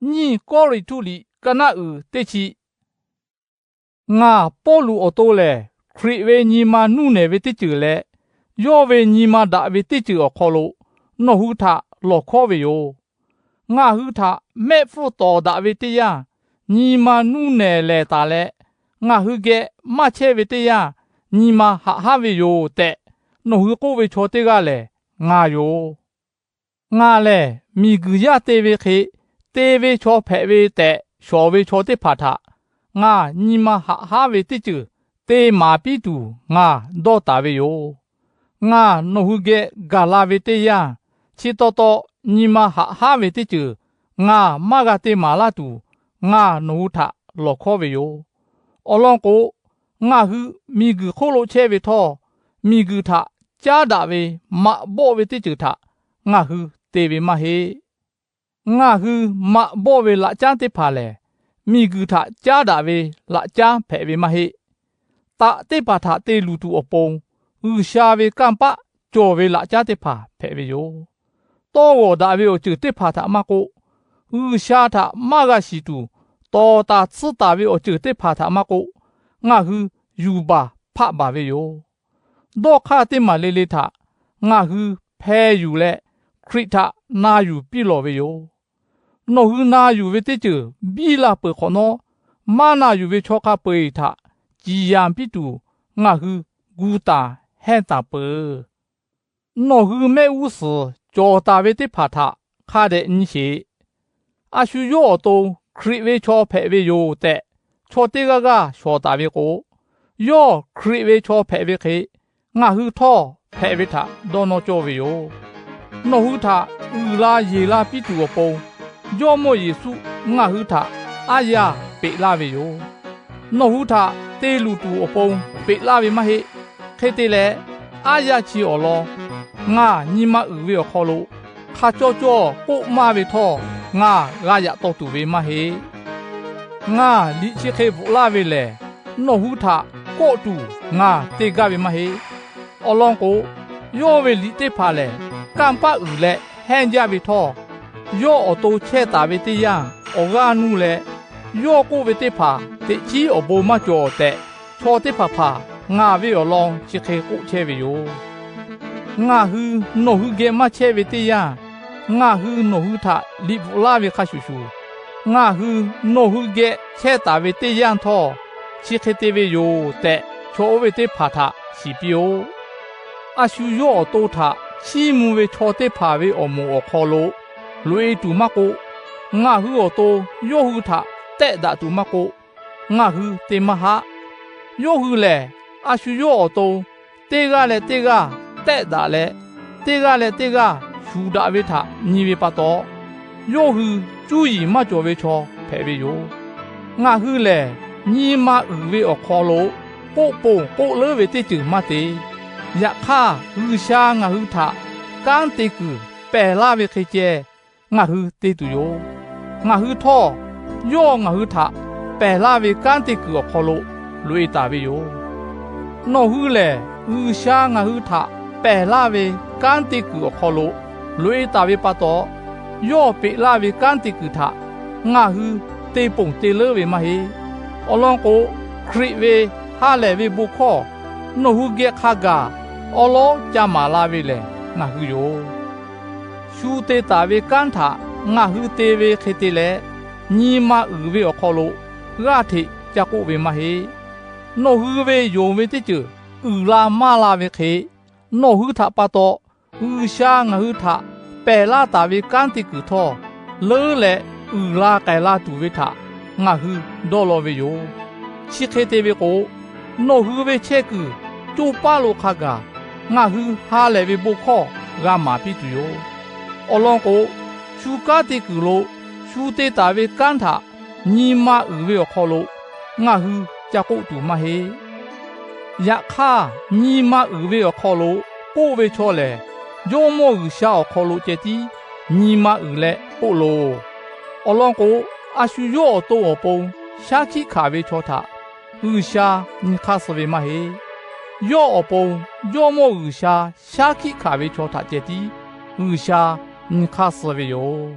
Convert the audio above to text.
Nyiˇ Kawˇrenˍhtuˆ liꞈ ka naˆ uiˍ teˇ chi. Ngaˬ Pawˇluꞈ awˬ to lehˬ, Hkriꞈ ve nyi ma nuˇ nehˬ ve teˇ ceuˬ leh, yawˇ ve nyi ma daꞈ ve teˇ ceuˬ awˬ hk'aw lo nawˬ hui htaꞈ lawˬ hkawˉ ve yoˬ. Ngaˬ hui htaꞈ mehˆ hpfuhˇ tawˍ daꞈ ve teˇ yanˇ, nyi ma nuˇ nehˬ lehˬ taˍ leh, ngaˬ hui geh maˇ chehˇ ve teˇ yanˇ, nyi ma haꞈ hanˉ ve yoˬ tehꞈ, nawˬ hui k'oˆ ve chaw teˇ g'aˇ lehˬ ngaˬ yoˬ. Ngaˬ lehˬ miˬguiˬ yaˇ te ve hk'e, te ve chaw hpehꞈ ve tehꞈ shawˍ ve chaw teˇ hpaˍ htaꞈ ngaˬ nyi ma haꞈ hanˉ ve teˇ ceuˬ te maˍ piˇ tuˬ ngaˬ dawˇ taˍ ve yoˬ. Ngaˬ nawˬ hui geh gaˬ la ve teˇ yanˇ, chi taw taw nyi ma haꞈ hanˉ ve teˇ ceuˬ ngaˬ maˇ g'a te maˍ laˇ tuˬ, ngaˬ nawˬ hui htaꞈ lawˬ hkawˉ ve yoˬ. Awˬ lawn k'o, ngaˬ hui miˬguiˬ hk'oˆ lo chehˇ ve htawˇ, miˬguiˬ htaꞈ caˉ daꞈ ve maꞈ bawˆ ve teˇ ceuˬ htaꞈ ngaˬ hui te ve maˇ heˆ. Ngaˬ hui maꞈ bawˆ ve laꞈ caˉ teˇ hpaˍ lehˬ, miˬguiˬ htaꞈ caˉ daꞈ ve laꞈ caˉ hpehꞈ ve maˇ heˆ. Taꞈ teˇ hpaˍ htaꞈ te luˬ tuˬ awˬ pon, G'uiˬsha ve kanˇ paˆ cawˬ ve laꞈ caˉ teˇ hpaˍ hpehꞈ ve yoˬ. Tawˇ g'awˬ daꞈ ve awˬ ceuˬ teˇ hpaˍ htaꞈ maˇ k'oˆ, G'uiˬsha htaꞈ maˇ g'a shiˍ tuˬ tawˍ taˍ tsuhˇ taˍ ve awˬ ceuˬ teˇ hpaˍ htaꞈ maˇ k'oˆ, ngaˬ hui yuˬ baˬ hpaˆ baˬ ve yoˬ. Dawˇ hk'aˇ teˇ maˬ le le htaꞈ ngaˬ hui hpeh yuˬ leh, Hkriꞈ htaꞈ na yuˬ piˇ lawˬ ve yoˬ. Nawˬ hui na yuˬ ve teˇ ceuˬ biˇ la peuˬ hk'awꞈ nawˉ, maˇ na yuˬ ve chaw hk'a peu-eˬ htaꞈ ciˍ yanˍ piˇ tuˬ ngaˬ hui gu taˍ hehnˇ taˍ peuˬ. Nawˬ hui mehˆ g'uˇ suhˍ cawˬ taˍ ve teˇ hpaˍ htaꞈ hk'a dehꞈ nyi sheˍ. A shu yawˇ awˬ to Hkriꞈ ve chaw hpehꞈ ve yoˬ tehꞈ, chaw teˇ g'aˇ g'aˇ shawˍ taˍ ve k'o, yawˇ Hkriꞈ ve chaw hpehꞈ ve hk'e, ngaˬ hui htawˇ hpehꞈ ve htaꞈ dawˇ nawˇ cawˇ ve yoˬ. Nawˬ hui htaꞈ uiˍ la yeˬ la piˇ tuˬ awˬ pon, Jawˇ mawˇ Yeˍsuˆ ngaˬ hui htaꞈ aˉ yaˇ peꞈ laˇ ve yoˬ. Nawˬ hui htaꞈ te luˬ tuˬ awˬ pon peꞈ laˇ ve maˇ heˆ. Hk'e te leh, aˉ yaˇ chi awˬ lawn ngaˬ nyi ma uiˍ ve awˬ hk'aw lo hk'a cawˇ cawˇ k'oˆ maˇ ve htawˇ, ngaˬ g'a yaꞈ taw tuˬ ve maˇ heˆ. Ngaˬ liꞈ chi hk'e bvuhꞈ laˇ ve lehˬ, nawˬ hui htaꞈ kawˆ tuˬ ngaˬ te gaˇ ve maˇ heˆ. Awˬ lawn k'o, yawˇ ve liꞈ teˇ hpaˍ lehˬ, kanˇ paˆ uiˍ leh hehnˇ jaˇ ve htawˇ, yawˇ awˬ to chehˇ taˍ ve teˇ yanˇ awˬ g'aˇ nuˇ leh, yawˇ k'oˆ ve teˇ hpaˍ teꞈ chiˉ awˬ bon maˇ cawˬ tehꞈ, chaw teˇ hpaˍ hpaˍ ngaˬ ve awˬ lawn chi hk'e k'oˆ chehˇ ve yoˬ. Ngaˬ hui nawˬ hui geh maˇ chehˇ ve teˇ yanˇ, ngaˬ hui nawˬ hui htaꞈ liꞈ bvuhꞈ laˇ ve hk'a shuˍ shuˍ, ngaˬ hui nawˬ hui geh chehˇ taˍ ve teˇ yanˇ htawˇ, chi hk'e te ve yoˬ tehꞈ, chaw oˇ ve teˇ hpaˍ htaꞈ shiˍ piˇ-oˆ. A shu yawˇ awˬ to htaꞈ chiˇ mvuh ve chaw teˇ hpaˍ ve awˬ moˍ awˬ hk'aw lo loꞈ-e tuˬ maˇ k'oˆ, ngaˬ hui awˬ to yawˇ hui htaꞈ tehˆ daꞈ tuˬ maˇ k'oˆ, ngaˬ hui te maˇ haˆ. Yawˇ hui lehˬ, a shu yawˇ awˬ to teˇ g'aˇ leh teˇ g'aˇ tehˆ daꞈ leh, teˇ g'aˇ leh teˇ g'aˇ shuˍ daꞈ ve htaꞈ nyi ve pa taw, yawˇ hui cuˇ yiˍ maˇ cawˬ ve chaw hpehꞈ ve yoˬ. Ngaˬ hui lehˬ, nyi ma uiˍ ve awˬ hk'aw lo k'oˆ ponˬ k'oˆ leuˉ ve teˇ ceuˬ maˇ te. Yaꞈ hk'aˇ, G'uiˬsha ngaˬ hui htaꞈ kanˉ te kuiˬ pehˬ laˇ ve hk'e ceh, ngaˬ hui te tuˬ yoˬ. Ngaˬ hui htawˇ, yawˇ ngaˬ hui htaꞈ pehˬ laˇ ve kanˉ te kuiˬ awˬ hk'aw lo loꞈ-e taˍ ve yoˬ. Nawˬ hui lehˬ, G'uiˬsha ngaˬ hui htaꞈ pehˬ laˇ ve kanˉ te kuiˬ awˬ hk'aw lo loꞈ-e taˍ ve pa taw, yawˇ peꞈ laˇ ve kanˉ te kuiˬ htaꞈ ngaˬ hui te ponˬ te leuˉ ve maˇ heˆ. Awˬ lawn k'o, Hkriꞈ ve ha lehˬ ve bon hkawˇ nawˬ hui geh hk'a gaˬ awˉ lawˉ ca maˍ la ve lehˬ ngaˬ hui yoˬ. Shu te taˍ ve kanˉ htaꞈ ngaˬ hui te ve hk'e te leh, nyi ma uiˍ ve awˬ hk'aw lo g'aˇ hteꞈ ca k'oˆ ve maˇ heˆ. Nawˬ hui ve yonˍ ve teˇ ceuˬ uiˍ la maˇ la ve hk'e, nawˬ hui htaꞈ pa taw G'uiˬsha ngaˬ hui htaꞈ pehˬ laˇ taˍ ve kanˉ te kuiˬ htawˇ, leuˉ leh uiˍ la k'ai la tuˬ ve htaꞈ ngaˬ hui dawˇ law ve yoˬ. Chi hk'e te ve k'o, nawˬ hui ve chehˇ kuiˬ coˇ paˉ lo hk'a gaˬ ngaˬ hui ha lehˬ ve bon hkawˇ g'a maˍ piˇ tuˬ yoˬ. Awˬ lawn k'o, shu kanˉ te kuiˬ lo shu te taˍ ve kanˉ htaꞈ nyi ma uiˍ ve awˬ hk'aw lo ngaˬ hui ca k'oˆ tuˬ maˇ heˆ. Yaꞈ hk'aˇ, nyi ma uiˍ ve awˬ hk'aw lo k'oˆ ve chaw lehˬ, Jawˇmawˇ G'uiˬsha awˬ hk'aw lo ceh tiˉ nyi ma uiˍ leh k'oˆ loˬ. Awˬ lawn k'o, a shu yawˇ awˬ to awˬ pon shaˉ hkiˆ hkanˍ ve chaw htaꞈ G'uiˬsha nyi hk'aˇ suh ve maˇ heˆ. Yawˇ awˬ pon Jawˇmawˇ G'uiˬsha shaˉ hkiˆ hkanˍ ve chaw htaꞈ ceh tiˉ G'uiˬsha nyi hk'aˇ suh ve yoˬ.